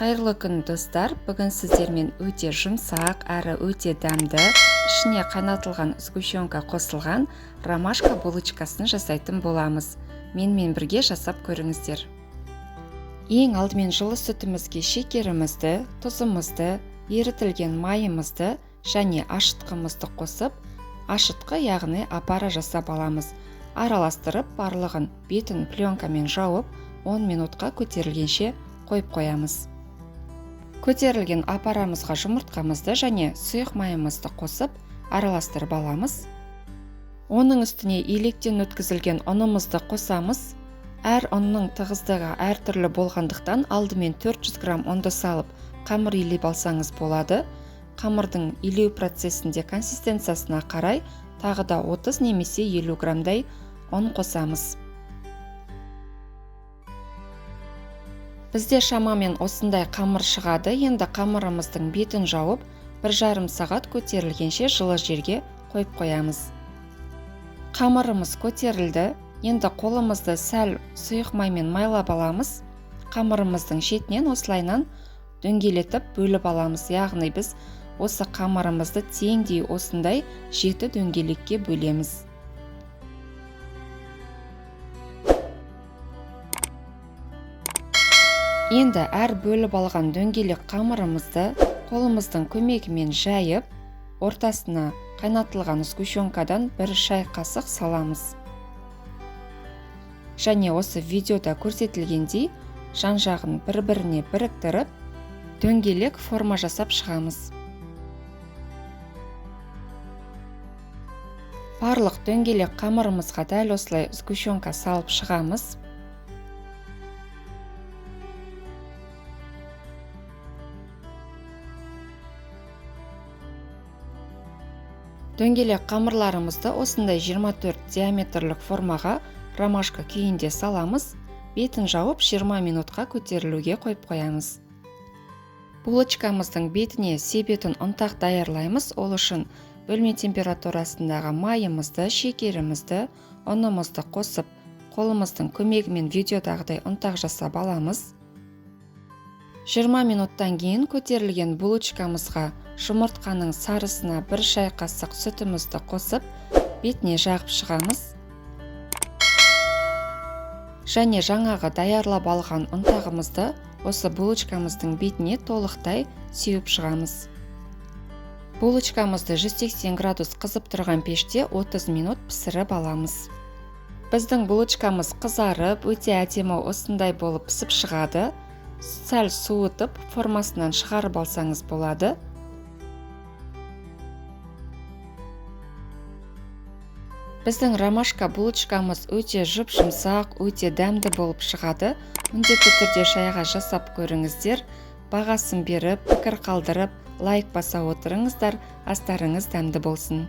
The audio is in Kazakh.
Қайырлы күн, достар! Бүгін сіздермен өте жұмсақ әрі өте дәмді, ішіне қайнатылған сгущенка қосылған ромашка булочкасын жасайтын боламыз. Менімен бірге жасап көріңіздер. Ең алдымен жылы сүтімізге шекерімізді, тұзымызды, ерітілген майымызды және ашытқымызды қосып, ашытқы, яғни опара жасап аламыз. Араластырып, барлығын бетін пленкамен жауып, 10 минутқа көтерілгенше қойып қоямыз. Көтерілген апарамызға жұмыртқамызды және сұйық майымызды қосып, араластырып аламыз. Оның үстіне електен өткізілген ұнымызды қосамыз. Әр ұнның тығыздығы әртүрлі болғандықтан алдымен 400 грамм ұнды салып, қамыр илеп алсаңыз болады. Қамырдың илеу процесінде консистенциясына қарай тағы да 30 немесе 50 граммдай ұн қосамыз. Бізде шамамен осындай қамыр шығады. Енді қамырымыздың бетін жауып, 1,5 сағат көтерілгенше жылы жерге қойып қоямыз. Қамырымыз көтерілді. Енді қолымызды сәл сұйық маймен майлап аламыз. Қамырымыздың шетінен осылайынан дөңгелетіп бөліп аламыз. Яғни біз осы қамырымызды теңдей осындай 7 дөңгелекке бөлеміз. Енді әр бөліп алған дөңгелек қамырымызды қолымыздың көмегімен жайып, ортасына қайнатылған сгущенкадан 1 шай қасық саламыз. Және осы видеода көрсетілгендей жан-жағын бір-біріне біріктіріп, дөңгелек форма жасап шығамыз. Барлық дөңгелек қамырымызға дәл осылай сгущенка салып шығамыз. Дөңгелек қамырларымызды осындай 24 диаметрлік формаға ромашка күйінде саламыз. Бетін жауып 20 минутқа көтерілуге қойып қоямыз. Булочкамыздың бетіне себетін ұнтақ даярлаймыз. Ол үшін бөлме температурасындағы майымызды, шекерімізді, ұнымызды қосып, қолымыздың көмегімен видеодағыдай ұнтақ жасап аламыз. 20 минуттан кейін көтерілген булочкамызға жұмыртқаның сарысына 1 шай қасық сүтімізді қосып, бетіне жағып шығамыз. Және жаңағы даярлап алған ұнтағымызды осы булочкамыздың бетіне толықтай сеуіп шығамыз. Булочкамызды 180 градус қызып тұрған пеште 30 минут пісіріп аламыз. Біздің булочкамыз қызарып, өте әдемі осындай болып пісіп шығады. Сәл суытып, формасынан шығарып алсаңыз болады. Біздің ромашка булочкамыз өте жұп-жұмсақ, өте дәмді болып шығады. Міндетті түрде шайға жасап көріңіздер. Бағасын беріп, пікір қалдырып, лайк баса отырыңыздар. Астарыңыз дәмді болсын.